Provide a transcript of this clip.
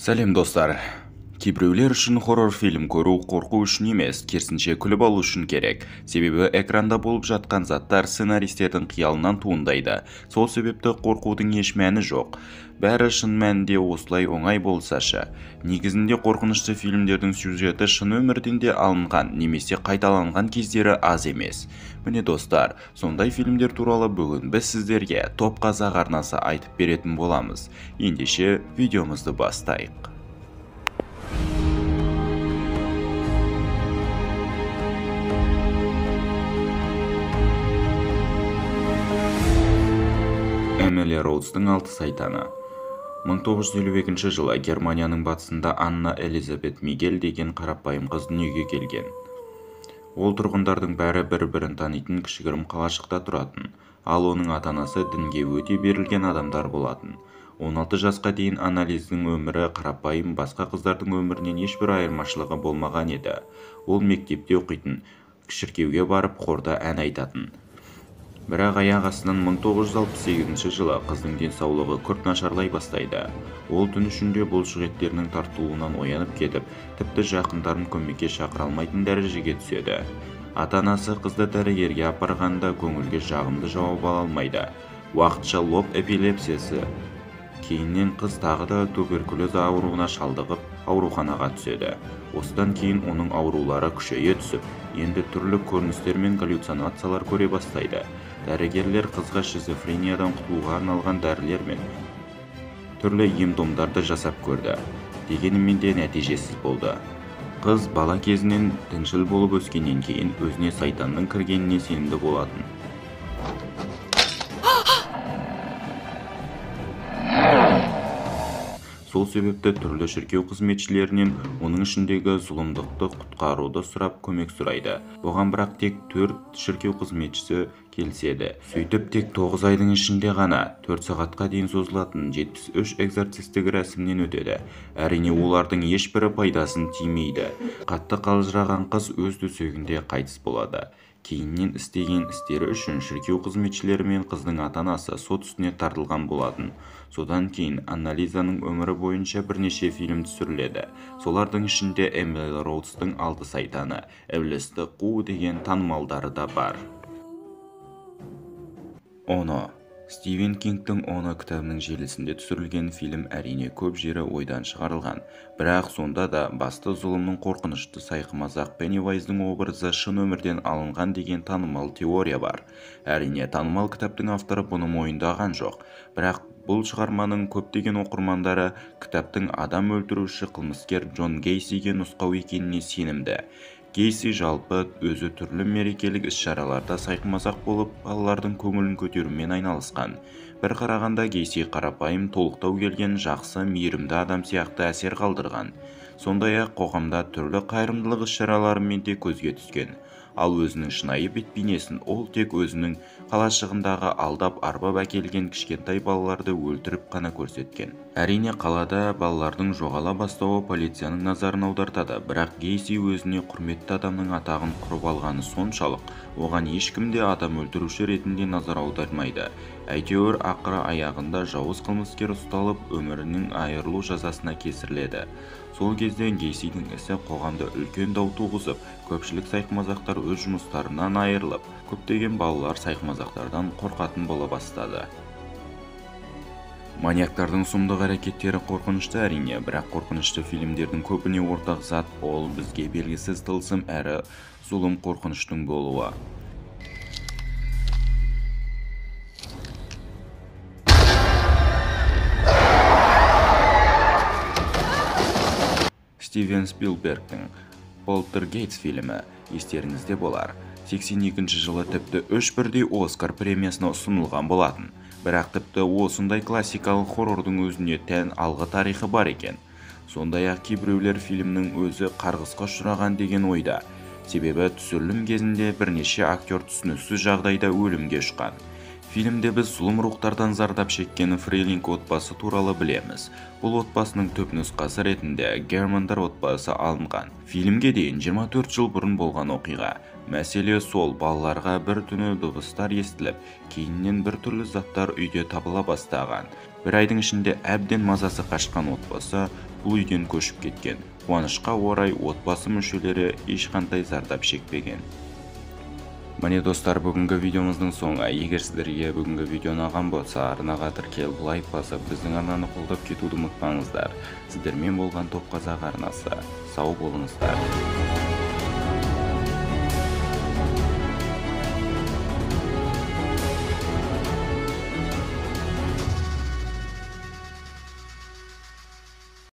Сәлем достар. Кейбіреулер үшін хоррор фильм көру қорқу үшін емес, керісінше күліп алу үшін керек. Себебі экранда болып жатқан заттар сценаристердің қиялынан туындайды. Сол себепті қорқудың еш мәні жоқ. Бәрі шын мәнінде осылай оңай болсашы. Негізінде қорқынышты фильмдердің сюжеті шын өмірден де алынған немесе қайталанған кездері аз емес. Міне достар, сондай фильмдер туралы бүгін біз сіздерге Топ Қазақ арнасы айтып беретін боламыз. Ендеше видеомызды бастайық. Эмили Роудстың алты сайтаны. 1952 жылы Германияның батысында Анна Элизабет Мигель деген қарапайым қыз дүниеге келген. Ол тұрғындардың бәрі бір-бірін танитын кішігірім қалашықта тұратын, ал оның ата-анасы дінге өте берілген адамдар болатын. 16 жасқа дейін Аннализдің өмірі қарапайым басқа қыздардың өмірінен ешбір айырмашылығы болмаған еді. Ол мектепте оқитын, шіркеуге барып хорда ән айтатын. Бірақ аяқ астынан 1968 жылы қыздың денсаулығы күрт нашарлай бастайды. Ол түн ішінде бұлшық еттерінің тартылуынан оянып кетіп, тіпті жақындарын көмекке шақыра алмайтын дәрежеге түседі. Ата-анасы қызды дәрігерге апарғанда көңілге жағымды жауап ала алмайды. Уақытша лоб эпилепсиясы. Кейіннен қыз тағы да туберкулез ауруына шалдығып, ауруханаға түседі. Осыдан кейін оның аурулары күшейе түсіп, енді түрлі көріністер мен галлюцинациялар көре бастайды. Дәрігерлер қызға шизофрениядан құтылуға арналған дәрілер мен түрлі ем-домдарды жасап көрді. Дегенімен де нәтижесіз болды. Қыз бала кезінен діншіл болып өскеннен кейін өзіне сайтанның кіргеніне сенімді болатын. Сол себепті түрлі шіркеу қызметшілерінен оның ішіндегі зұлымдықты құтқаруды сұрап көмек сұрайды. Бұған бірақ тек 4 шіркеу қызметшісі келіседі. Сөйтіп тек 9 айдың ішінде ғана 4 сағатқа дейін созылатын 73 экзорцистік рәсімнен өтеді. Әрине олардың ешбірі пайдасын тимейді. Қатты қалжыраған қыз өз төсегінде қайтыс болады. Кейіннен істеген істері үшін шіркеу қызметшілері мен қыздың ата-анасы сот үстіне тартылған болатын. Содан кейін Аннализаның өмірі бойынша бірнеше фильм түсіріледі. Солардың ішінде Эмили Роудстың алты сайтаны, Ібілісті қуу деген танымалдары да бар. Оно. Стивен Кингтің Оно кітабының желісінде түсірілген фильм әрине көп жері ойдан шығарылған. Бірақ сонда да басты зұлымның қорқынышты сайқымазақ Пеннивайздың образы шын өмірден алынған деген танымал теория бар. Әрине танымал кітаптың авторы бұны мойындаған жоқ. Бірақ бұл шығарманың көптеген оқырмандары кітаптың адам өлтіруші қылмыскер Джон Гейсиге нұсқау екеніне сенімді. Гейси жалпы өзі түрлі мерекелік іс-шараларда сайқымазақ болып, балалардың көңілін көтерумен айналысқан. Бір қарағанда Гейси қарапайым, толықтау келген, жақсы, мейірімді адам сияқты әсер қалдырған. Сондай-ақ қоғамда түрлі қайырымдылық іс-шараларымен де көзге түскен. Ал өзінің шынайы бет-бейнесін ол тек өзінің қалашығындағы алдап арбап әкелген кішкентай балаларды өлтіріп қана көрсеткен. Әрине қалада балалардың жоғала бастауы полицияның назарын аудартады, бірақ Гейси өзіне құрметті адамның атағын құрып алғаны соншалық, оған ешкім де адам өлтіруші ретінде назар аудармайды. Әйтеуір ақыры аяғында жауыз қылмыскер ұсталып, өмірінің айырылу жазасына кесіледі. Сол кезде Гейсидің ісі қоғамда үлкен дау туғызып, көпшілік сайқымазақтар өз жұмыстарынан айырылып, көптеген балалар сайқымазақтардан қорқатын бола бастады. Маньяктардың сұмдық әрекеттері қорқынышты әрине, бірақ қорқынышты фильмдердің көбіне ортақ зат ол бізге белгісіз тылсым әрі зұлым қорқыныштың болуы. Стивен Спилбергтің Полтергейст фильмі естеріңізде болар. 82 жылы тіпті 3 бірдей Оскар премиясына ұсынылған болатын. Бірақ тіпті осындай классикалық хоррордың өзіне тән алғы тарихы бар екен. Сондай-ақ кейбіреулер фильмнің өзі қарғысқа ұшыраған деген ойда. Себебі түсірілім кезінде бірнеше актер түсініксіз жағдайда өлімге ұшқан. Фильмде біз зұлым рухтардан зардап шеккен Фрейлинг отбасы туралы білеміз. Бұл отбасының түп нұсқасы ретінде Германдар отбасы алынған. Фильмге дейін 24 жыл бұрын болған оқиға. Мәселе сол, балаларға бір түні дыбыстар естіліп, кейіннен бір түрлі заттар үйде табыла бастаған. Бір айдың ішінде әбден мазасы қашқан отбасы Бұл үйден көшіп кеткен. Қуанышқа орай, отбасы мүшелері ешқандай зардап шекпеген. Міне, достар, бүгінгі видеомыздың соңы. Егер сіздерге бүгінгі видео ұнаған болса, арнаға тіркеліп, лайк басып, біздің арнаны қолдап кетуді ұмытпаңыздар. Сіздермен болған Топ Қазақ арнасы. Сау болыңыздар.